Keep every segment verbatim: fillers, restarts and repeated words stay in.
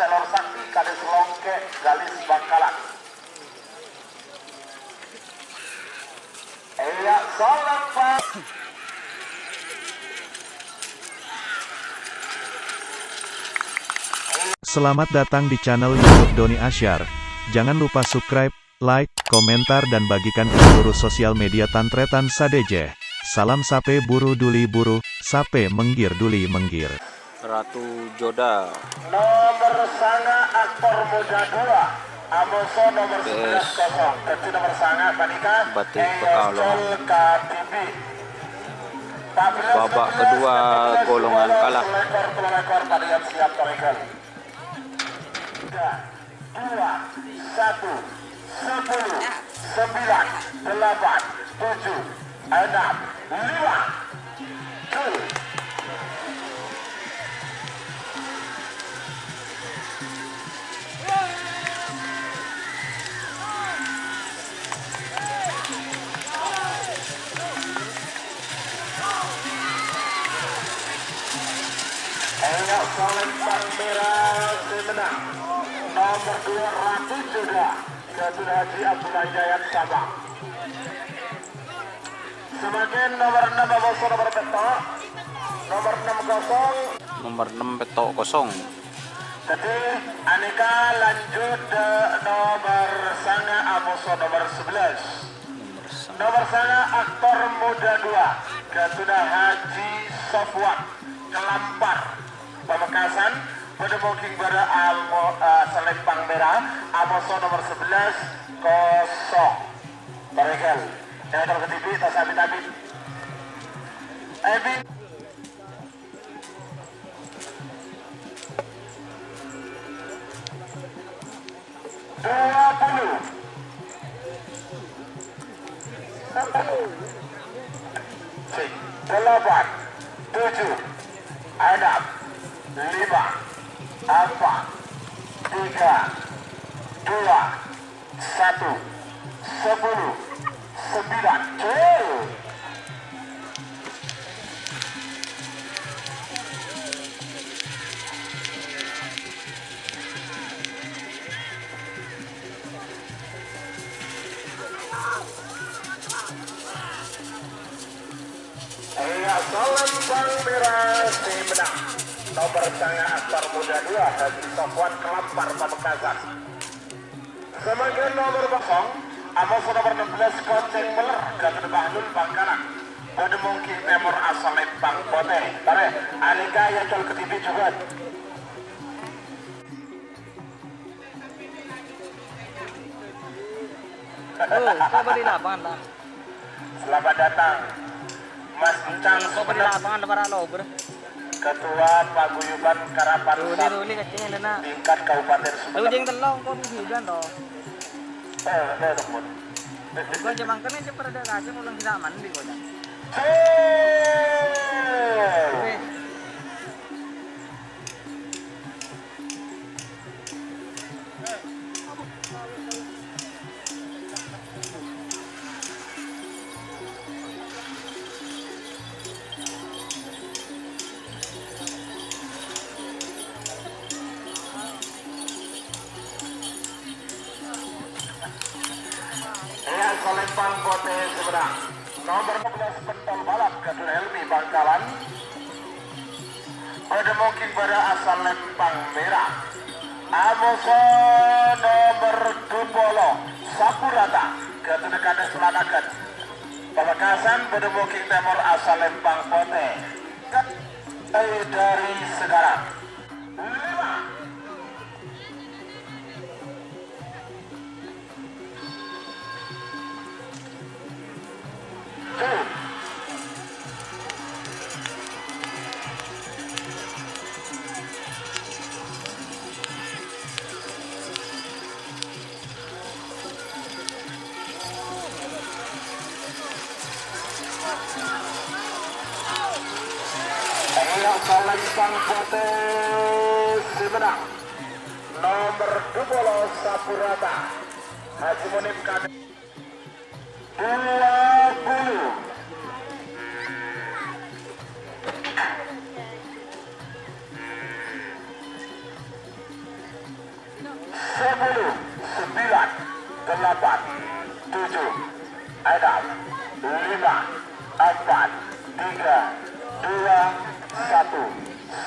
Jalur Sakti, Kades Longke, Galis Bangkalan. Iya, salam, Pak. Selamat datang di channel YouTube Doni Asyar. Jangan lupa subscribe, like, komentar, dan bagikan ke seluruh sosial media tan-tarètan sadhâjâ. Salam sapè buru duli buru, sapè mèngghir duli mèngghir. Ratu Joda. Nomor sanga, Aktor Muda dua, amoso nomor P S sebelas kosong. Dadi nomor sanga panèka Batik Eyang Pekalongan. Jol Kadibi. Babak kedua, golongan kalah. Selekor, selekor, pada yang siap, Toregal. Tiga, dua, satu, sepuluh, sembilan, delapan, tujuh, enam, lima. Gol. Ayo, Salempang Merah sè mennang. Nomor dua ratus juga. Jatuh Haji Abdullah Hidayat Sabang. Semakin nomor enam, amoso nomor pètto'. Nomor enam kosong. Nomor enam pètto' kosong. Jadi, anèka lanjut, eh, nomor sanga, amoso nomor sebelas. Nomor sanga. Nomor sanga, Aktor Muda dua, Gatuna Haji Sofwan, Kelampar, Pamekasan, bâdâ mongging bârâ amo-, eh, Salempang Merah, amoso nomor sebelas kosong. Paregal, Teater Kediri, tas abit-abit. Ebi. Dua puluh. Sepuluh. Delapan, tujuh, enam, lima, empat, tiga, dua, satu, sepuluh, sembilan. Gol. Iya, Salempang Merah sè mennang. Nomor sanga, Aktor Muda dua, Haji Sofwan, Kelampar, Pamekasan. Samangkèn nomor kosong, amoso nomor enam belas, Kocèng Meller, Gatun Bahlul, Bangkalan. Bâdâ mongging tèmor, Salempang Potè. Tarè, anèka ya col Kediri juga. Oh, coba di lapangan, Pak. Selamat datang, Mas Encang. Coba di Sumenep, lapangan, para lober. Ketua Paguyuban Karapan Ruli, Sat Ruli, kecilnya, Lena. Tingkat Kabupaten Sumenep. Lu jeng telong, kok bisa hujan, toh? Eh, eh, temen. Bukan cuma kena, cuma ada kaca, ulang kita mandi, kok, Cang. Cek. Oke. Iya, Salempang Potè sè mennang. Nomor lima belas, Pentol Balap, Gatun Helmi, Bangkalan. Bâdâ mongging bârâ, Salempang Merah. Amoso nomor dua puluh, Sapurata, Gatun Kades Lanagan. Pamekasan, bâdâ mongging tèmor, Salempang Potè. Dari sekarang. Lima. Iya, Salempang Potè sè mennang. Nomor dua puluh, Sapurata. Haji Munib Kade-, dua puluh.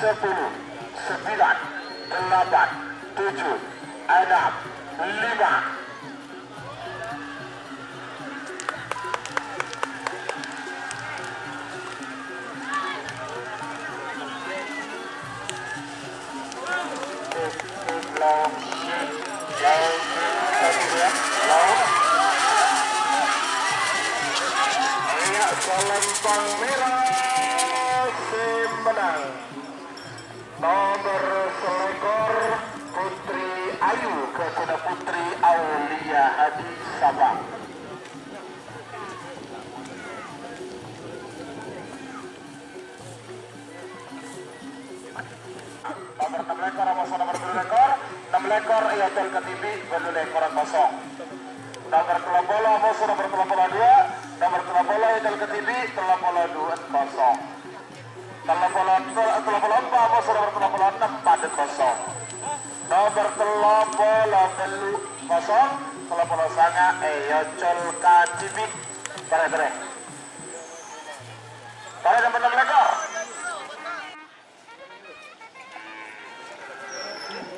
Sepuluh, sembilan, delapan, tujuh, enam, lima. Iya, Salempang Mera sè mennang. Nomer salèkor, Putri Ayu, ghâghâna Putri Aulia Hadi Sabang. Nomer ennem lèkor, amoso nomer tello lèkor, ennem lèkor èocol kadhibi', bâllu lèkor kosong. Nomer tello polo, amoso nomer tello polo dua, nomer tello polo èocol kadhibi', tello polo dua kosong. Tello polo, tello polo empa', amoso nomer tello polo ennem, padât kosong. Nomer tello polo tello kosong, tello polo sanga' èocol kadhibi'. Parè, parè. Parè nomer ennem lèkor.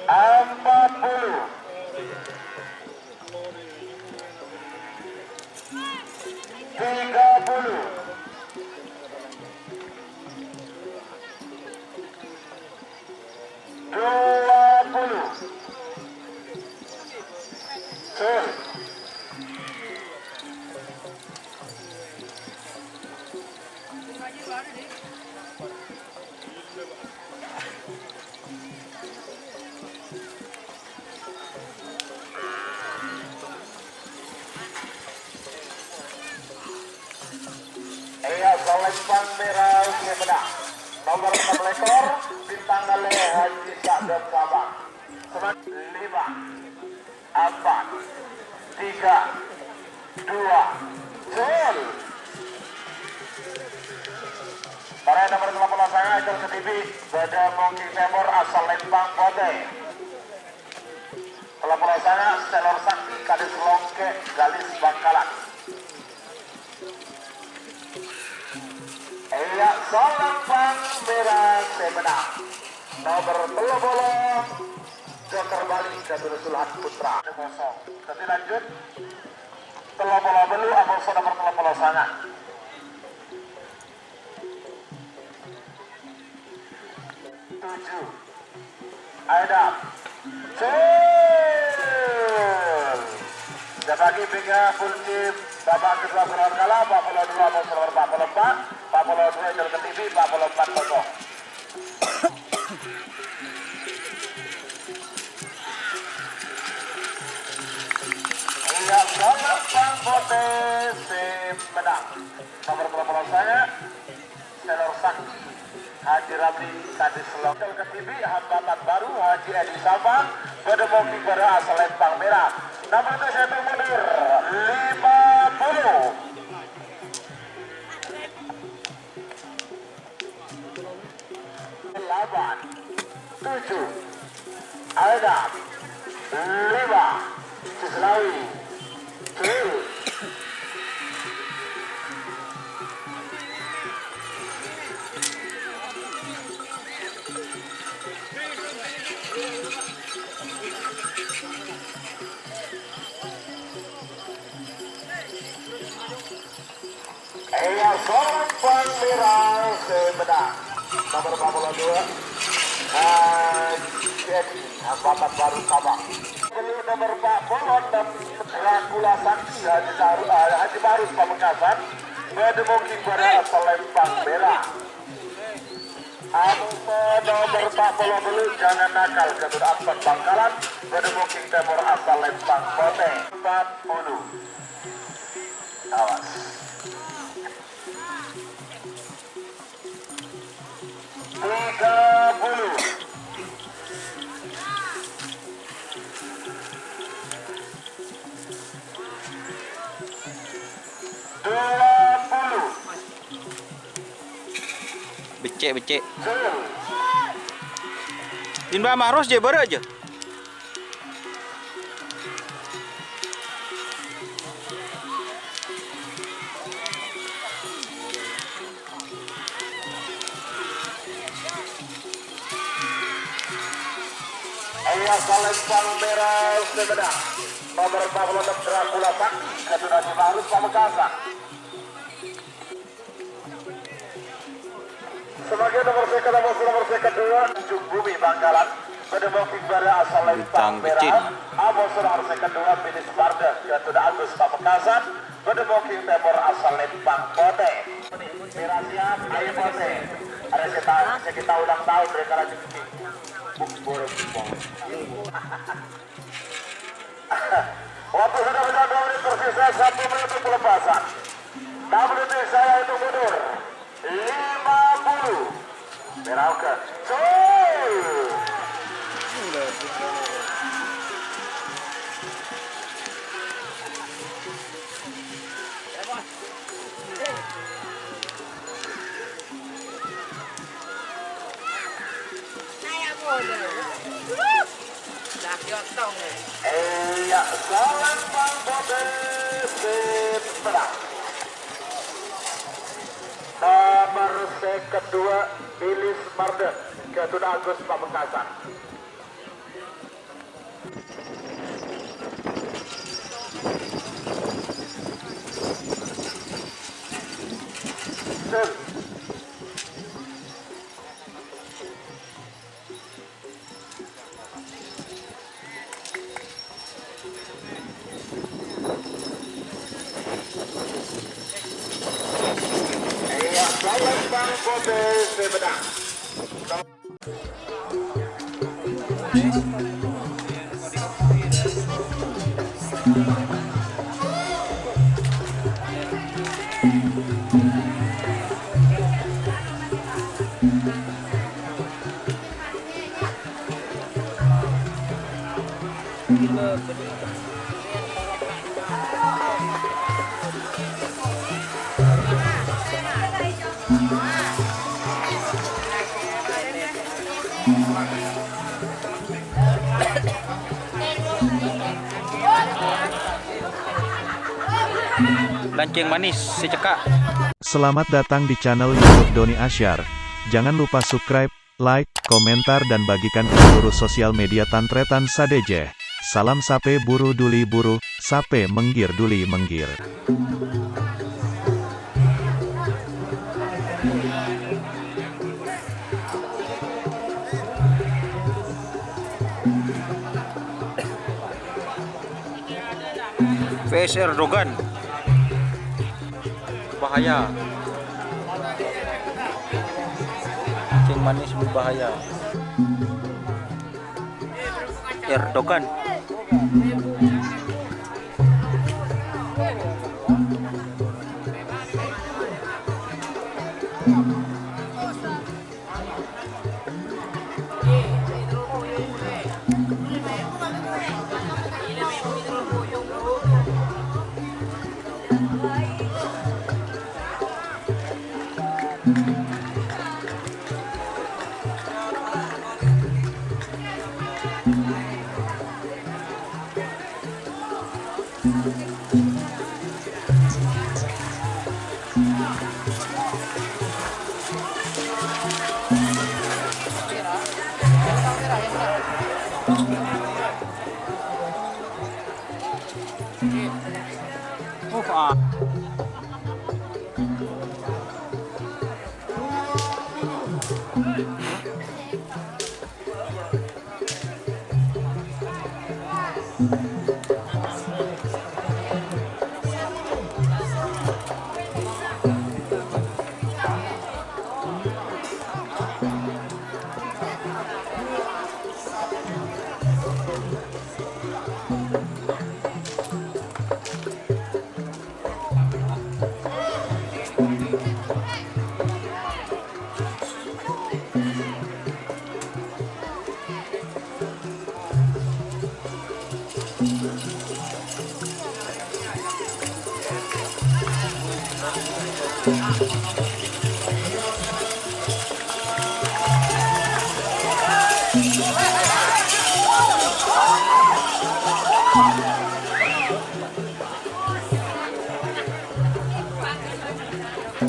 Empat puluh. Tiga puluh. Dua puluh. Sul. Iyâ, Salempang Mera sè mennang. Nomer ennem lèkor, Bintang Galè Haji Sa'dam Sabang. Semen-, lima, empat, tiga, dua, gol. Parè nomer tello polo sanga' èocol kadhibi', bâdâ Mongking Tèmor asal Lèmpang Potè. Tello polo sanga', Selor Sakti, Kadis Longkè', Galis Bangkalan. Iyâ, Salempang Mera sè mennang. Nomer tello polo, Joker Bali, Jabir Sulhan Putra. Kosong. Dhâddhi lanjut, tello polo bâllu', amoso nomer tello polo sanga'. Tujuh. Ayo, Dam. Gol. Jabagi pènga' kunci babak kedua berkala, empat puluh dua, amoso nomer empat puluh empat, empat puluh dua, èocol kadhibi', empat puluh empat kosong. Iyâ, Salempang Potè sè mennang. Nomer tello polo sanga'. Selor Sakti, Haji Ramli, Kadis Longkè', èocol kadhibi', hambatan baru, Haji Edi Sabang, bâdâ Mongking Bara asal Lèmpang Mera. Nomer tujuh, Setu Munir, lima puluh. Delapan, tujuh, Ayo, Dam. Lima. Selawi. Tujuh. Iyâ, Salempang Mera sè mennang. Nomer empat puluh dua, Haji Edi, hambatan baru Sabang. Nomer empat puluh enam, Dracula Sakti, Haji Saru-, eh, Haji Maruf Pamekasan. Bâdâ Mongking Bara asal Lèmpang Mera. Amoso nomer empat puluh bâllu', Jangan Nakal, Gatut Asmat Bangkalan, bâdâ Mongking Tèmor asal Lèmpang Potè. Empat puluh. Awas. Tiga puluh. Dua puluh. Beccè', beccè'. Din Bang Marus jâ bârâ' jâ. Salempang mèra sè mennang. Nomer empat puluh enam Dracula Sakti, Kèto Najib Harus Pamekasan. Sabagian nomer sèket, abos nomer sèket dua, Tanjung Bumi Bangkalan. Bâdâ booking bârâ asal Lembang Bintang Merah. Kecil. Abos nomer sèket dua, Bilis Barda, Gatun Agus Pamekasan. Bâdâ booking tèmor asal Lembang Potè. Merah siap, ayo Potè. Ada sè ta-, sè kita ulang tahun dari Karajuki. Bubur, bubur. Waktu sudah mencapai dua menit tersisa, satu menit untuk pelepasan. Enam detik saya hitung mundur. Lima puluh. Berauke. Cul. Iyâ, salam Bang Bobi, sip, pedang. Nomer sèket dua, Bilis Marden, Gatun Agus Pamekasan. Sip. Iyâ, salam Bang Bobi, sè mennang. Lanceng manis, sè cekka'. Selamat datang di channel YouTube Doni Asyar. Jangan lupa subscribe, like, komentar, dan bagikan ke seluruh sosial media Tan Tretan sadhâjâ. Salam sapè buru duli buru, sapè menggir duli menggir. P S Erdogan. Bahaya. Cacing manis berbahaya. Erdogan.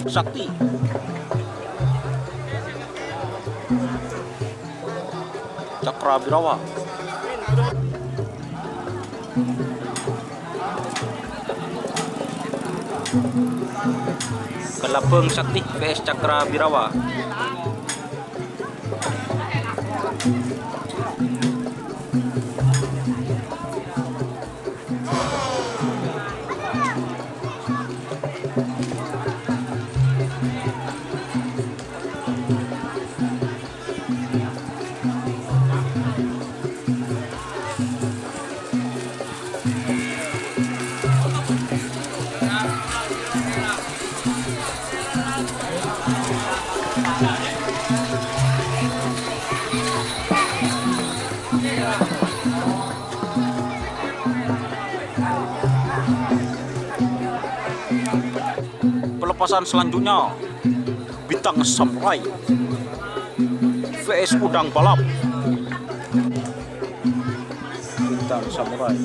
Sakti. Cakra Birawa. Kelabang Sakti V S Cakra Birawa. Pelepasan selanjutnya, Bintang Samurai V S Udang Balap. Bintang Samurai.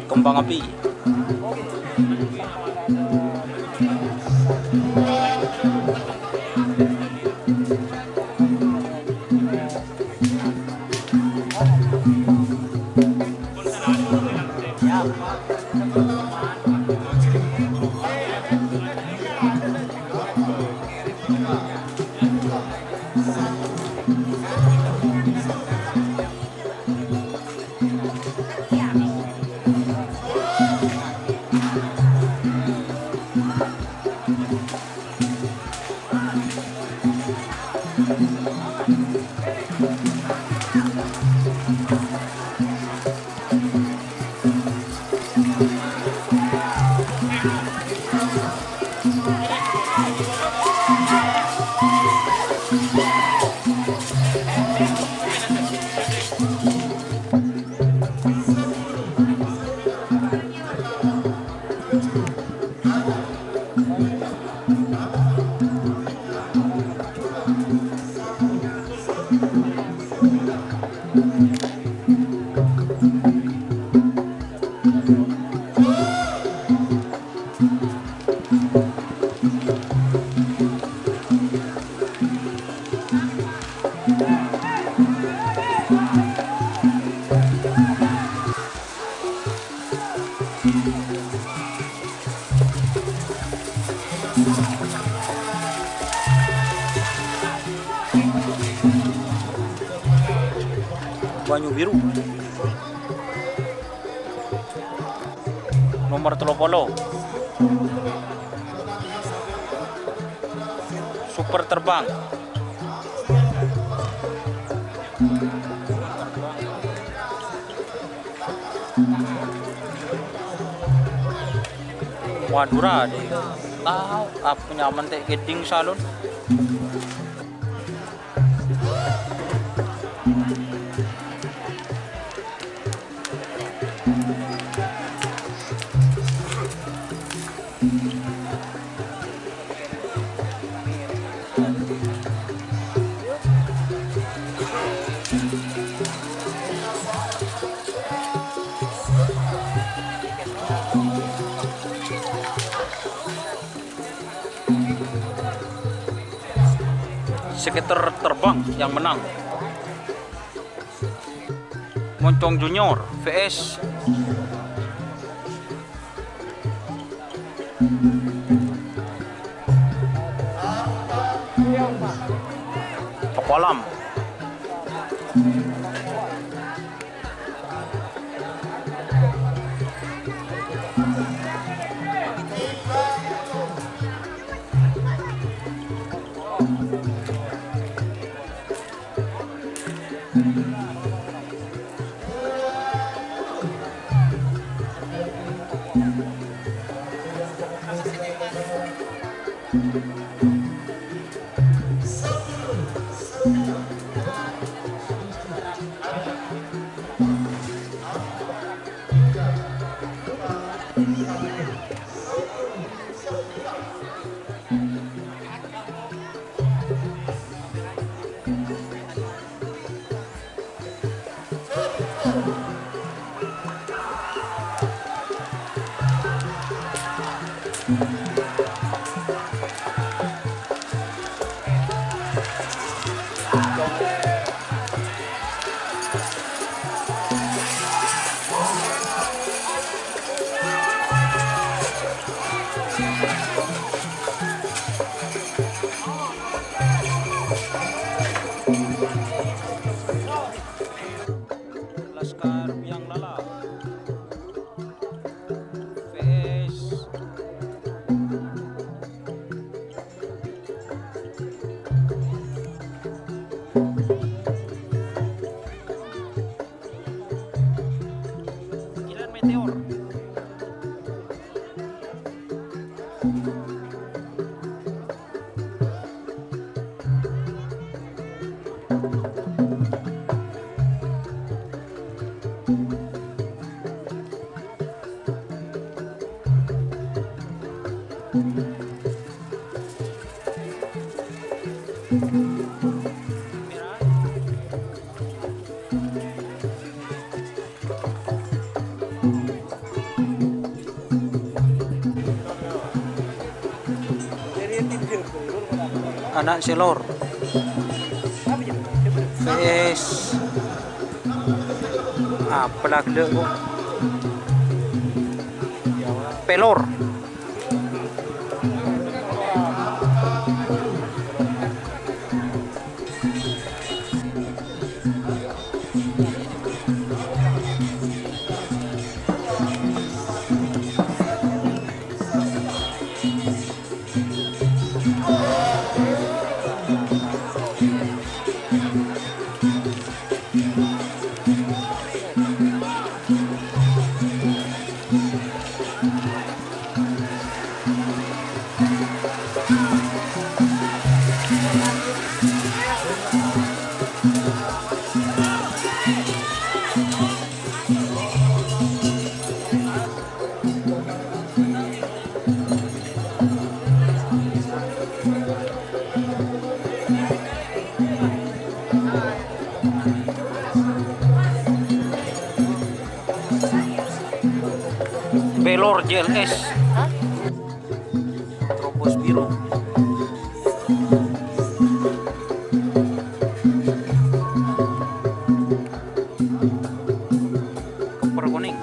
Kembang api. Banyu Biru. Nomor tello polo. Super Terbang. Madura, deh. Tao, apa nyaman teh Gading Salon. Skater Terbang yang menang. Moncong Junior V S Pekolam. Ana' sè lor. Wes. Apa la ghellâ', kok? Pelor. Pelor J L S. Terobos biru. Koper konèng.